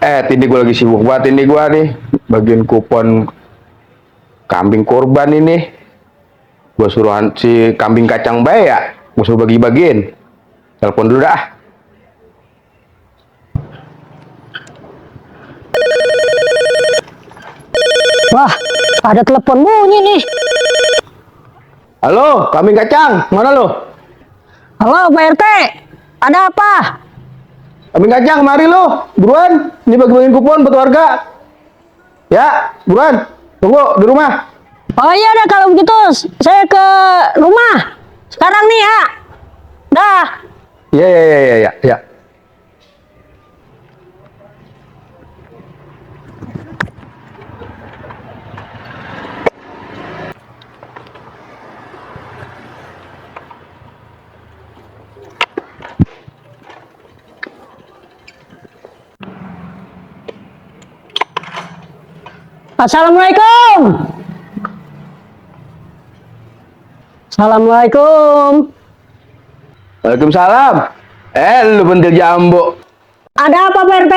Tini gue lagi sibuk banget ini gue nih, bagian kupon kambing kurban ini. Gue suruh si kambing kacang bae ya, gue suruh bagi-bagiin. Telepon dulu dah. Wah, ada telepon bunyi nih. Halo, kambing kacang, mana lo? Halo Pak RT, ada apa? Kambing kacang, mari lo, buruan. Ini bagi-bagiin kupon buat warga. Ya, buruan. Tunggu di rumah. Oh iya dah, kalau begitu saya ke rumah sekarang nih ya. Dah. Ya. Assalamualaikum. Assalamualaikum. Waalaikumsalam. Lu bentil jambu. Ada apa Pak RT?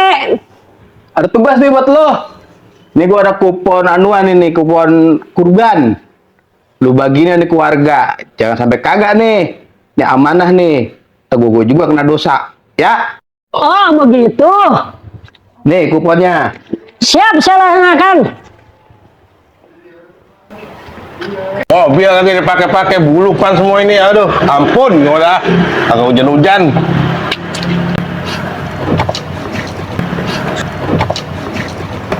Ada tugas nih buat lo. Ini gua ada kupon anuan ini, kupon kurban. Lu bagiin nih ke warga. Jangan sampai kagak nih. Ini amanah nih. Gua juga kena dosa. Ya. Oh begitu. Nih kuponnya. Siap, saya laksanakan. Oh, biar lagi dipakai-pakai bulupan semua ini, aduh, ampun, udah, agak hujan-hujan.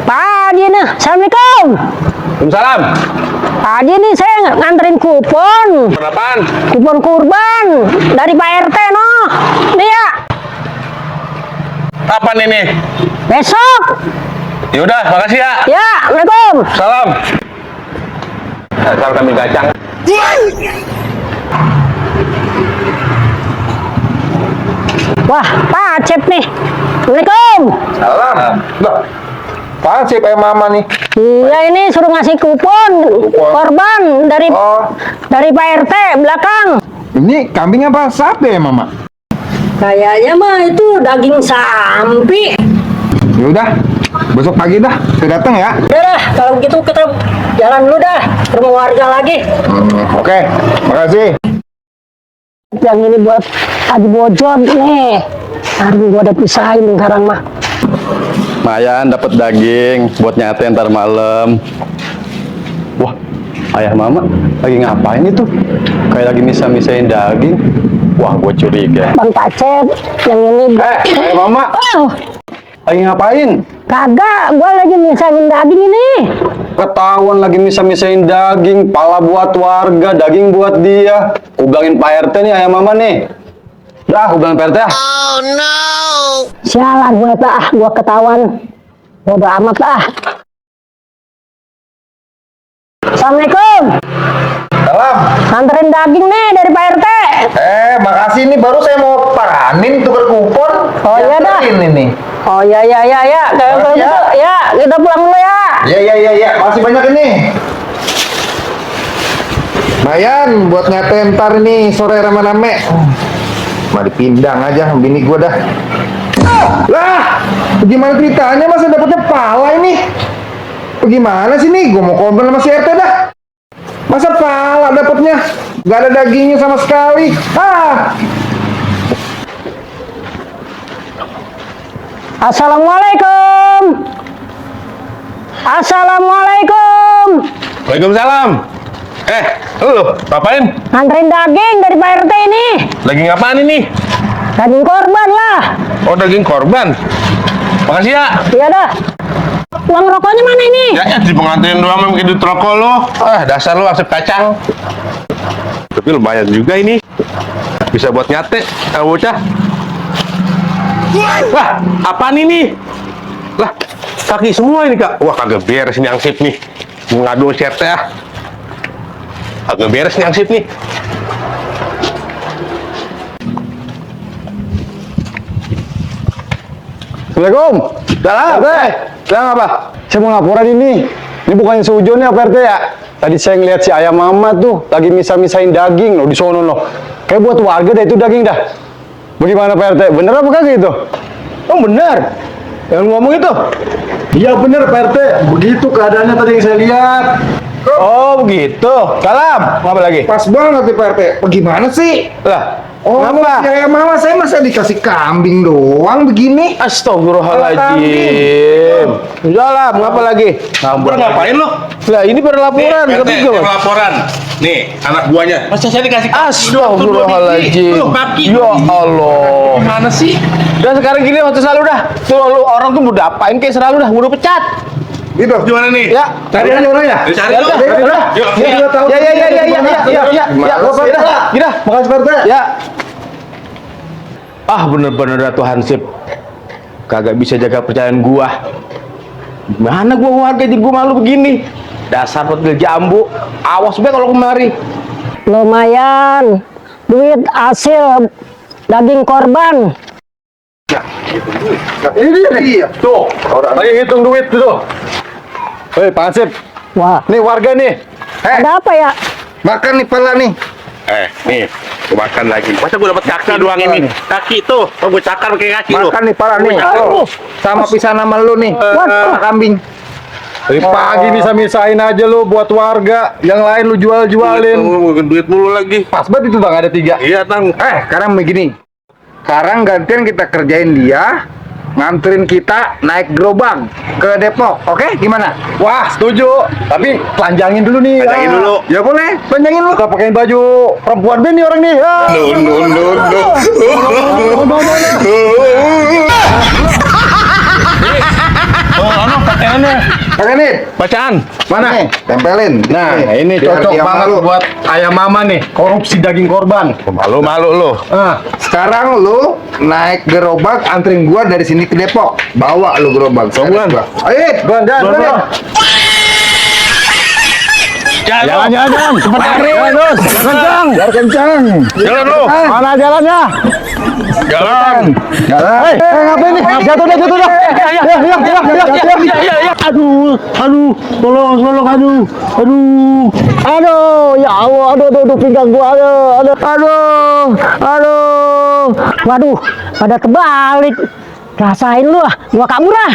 Pak Haji nih, Assalamualaikum. Waalaikumsalam. Pak Haji nih, saya nganterin kupon. Berapaan? Kupon kurban dari Pak RT no. Nih ya, Kapan ini? besok. Yaudah, makasih ya. Ya, Assalamualaikum. Salam. Dasar kambing kacang. Wah, Pak Acep nih. Assalamualaikum. Salam. Loh, apaan sih kayak mama nih? Iya, ini suruh ngasih kupon korban dari Pak RT belakang. Ini kambing apa sapi ya, Mama? Kayaknya mah itu daging sapi. Ya udah, besok pagi dah, saya datang ya. Udah dah, kalau begitu kita jalan dulu dah ke rumah warga lagi. Oke, makasih. Yang ini buat Haji Bojot nih. Aduh, gua udah pisahin sekarang mah. Lumayan dapat daging buat nyate ntar malam. Wah, ayah mama lagi ngapain itu? Kayak lagi misa-misain daging. Wah, gue curiga. Bang Pacet, yang ini. Ayah mama Oh, lagi ngapain? kagak, gua lagi misahin daging ini. Ketahuan lagi misa-misain daging, pala buat warga, daging buat dia. Ubangin Pak RT nih ayah mama nih. Dah, ubangin Pak RT ya. Sialan gua gua ketahuan. Bodo amat ah. Assalamualaikum. Salam. Anterin daging nih dari Pak RT. Makasih nih, baru saya mau paranin tukar kupon. Oh iya dah. Ini. Oh ya. Kalau Makasih gitu ya, kita pulang dulu ya. Ya. Makasih banyak ini. Lumayan buat nyate ntar nih sore rame-rame. Mari pindang aja, bini gua dah. Lah, bagaimana ceritanya masa dapetnya pala ini? Bagaimana sih nih? Gua mau komplain sama si RT dah. Masa pala dapetnya? Gak ada dagingnya sama sekali. Assalamualaikum. Assalamualaikum. Waalaikumsalam. Lu, ngapain? Anterin daging dari Pak RT ini. Lagi ngapain ini? Daging korban lah. Oh, daging korban. Makasih ya. Iya dah. Uang rokoknya mana ini? Ya, di pengantin doang memang di rokok lo. Dasar lo asap kacang. Tapi lumayan juga ini. Bisa buat nyate, bocah. Wah, apaan ini? Lah, kaki semua ini, Kak. Wah, kagak beres nih angsip nih. Ngadu CRT ya. Kagak beres nih angsip nih. Assalamualaikum. Salam. Sekarang apa? Saya mau laporan ini. Ini bukannya seujon ya Pak RT ya? Tadi saya ngeliat si ayah mama tuh lagi misa-misain daging loh di sono loh. Kayak buat warga dah itu daging dah. Bagaimana Pak RT? Bener apa kagak itu? Oh bener. Yang ngomong itu? Iya bener Pak RT, begitu keadaannya tadi yang saya lihat. Oh begitu. Salam. Apa lagi? Pas banget nih Pak RT. Bagaimana sih? Lah. Oh, Kenapa? ya mama saya masa dikasih kambing doang begini? Astagfirullahaladzim. Salam. Apa lagi? Udah ngapain lo? Lah ini berlaporan. Nih, RT, Ketiga, Mas. laporan. Nih, anak buahnya. Masa saya dikasih Astagfirullahaladzim. Tuh, kaki. Ya Allah. Gimana sih? Udah sekarang gini waktu selalu dah. Tuh lu orang tuh udah apain kayak selalu dah. Udah pecat. Gitu. Gimana nih? Ya. Cari aja orangnya. Cari Ya lo. udah. Yuk. Ya. Gila. Makasih Pak RT. Ya. Ah bener-bener dah tuh Hansip. Kagak bisa jaga percayaan gua. Gimana gua warga jadi gua malu begini. Dasar petil jambu. Awas be kalau kemari. Lumayan. Duit hasil daging korban. Ini dia nih. Tuh, lagi hitung duit tuh. Hei Pak Hansip, Wah, nih warga nih. ada apa ya? Makan nih pala nih. Nih, gua makan lagi. Masa gua dapat kaki doang ini? Kaki tuh, oh gua cakar pakai kaki lo. Makan nih pala nih. Aduh. Sama pisah nama lu nih. Sama kambing. Dari pagi bisa-misain aja lu buat warga. Yang lain lu jual-jualin. Duit mulu lagi. Pas banget itu Bang, ada 3. Iya, Tang. Sekarang begini. Sekarang gantian kita kerjain dia, nganterin kita naik gerobak ke Depok. Oke, gimana? Wah, setuju. Tapi telanjangin dulu nih. Telanjangin dulu. Ya boleh, panjangin lu. Kita pakein baju perempuan Ben nih orang nih. Pakai nih. Bacaan. Mana? Nih, tempelin. Nah, Nih, ini biar cocok dia banget malu. buat ayam mama nih. Korupsi daging korban. Malu-malu lo. Sekarang lu naik gerobak anterin gua dari sini ke Depok. Bawa lu gerobak. Tungguan. Ayo, Jalan. Jalan. Cepet lari. Terus. Kencang. Biar kencang. Jalan lo. Mana jalannya? Jalan. Jalan. Ngapain nih? Jatuh dah. Aduh, tolong, aduh, ya Allah, aduh, pinggang gua, aduh, waduh, pada terbalik, rasain lu ah, gua kabur ah.